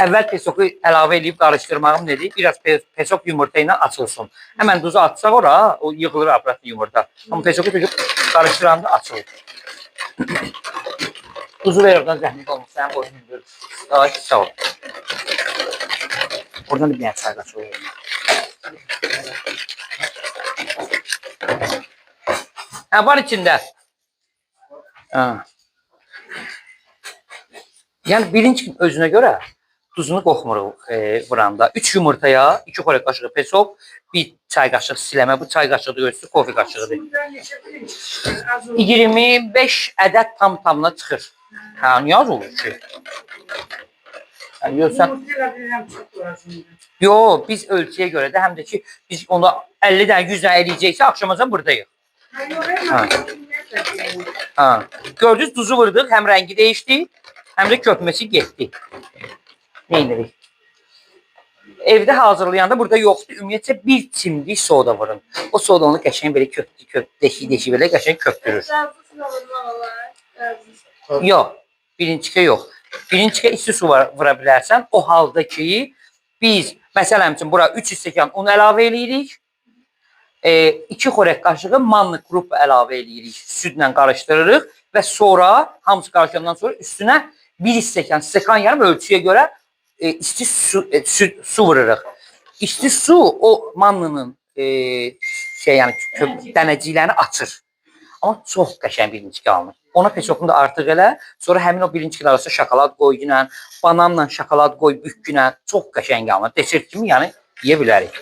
Əvvəl pesoku əlavə eləyib qarışdırmağım nədir? Biraz pesok yumurta ilə açılsın. Həmən duzu atsaq ora, o yığılır apratlı yumurta. Amma pesoku töküb qarışdıranda açılır. Duzu ver oradan zəhmət olmasa, sənin boyun hündür. Ay, sağ ol. Oradan da bir dənə çay qaşığı verin. Hə, var içində. Ha. Yəni birinci özünə görə duzunu qoxmuruq vuranda. 3 yumurtaya 2 xörək qaşığı pesok, 1 çay qaşığı siləmə. Bu çay qaşığıdır, görürsünüz, kofe qaşığıdır. Bundan neçə pirinç çıxır? Az olur. 25 ədəd tam-tamına çıxır. Hə, niyə az olur ki? Yəni, yoxsa Yumurta elə bilirəm çox lazımdır. Yo, biz ölçüyə görə də, həm də ki, biz onda 50 dənə, 100 dənə eləyəcəksə, axşamacan buradayıq. Ha, yox, mən ümumiyyətlə deyirəm. Ha. Gördünüz, duzu vurduq, həm rəngi dəyişdi, həm də köpməsi getdi. Nə edirik? Evdə hazırlayanda burada yoxdur. Ümumiyyətcə bir çimdik soda vurun. O soda onu qəşəng belə köpdü, köp, deşik deşik belə qəşəng köpdürür. Razısın olmaq olar. Razısın. Yox, birinçikə yox. Birinçikə isti su vura bilərsən. O halda ki, biz məsələn üçün bura 3 stəkan un əlavə eləyirik. 2 xörək qaşığı manna krupa əlavə eləyirik. Südlə qarışdırırıq və sonra hamısı qarışandan sonra üstünə 1 stəkan, stəkan yarım ölçüyə görə isti su, süd, su vururuq. İsti su o mannanın şey yəni dənəciklərini açır. Amma çox qəşəng birinçik alınır. Ona peçokunu da artıq elə, sonra həmin o birinçikin arasına şokolad qoy günən, bananla şokolad qoy bükgünən, çox qəşəng alınır. Desert kimi yəni yeyə bilərik.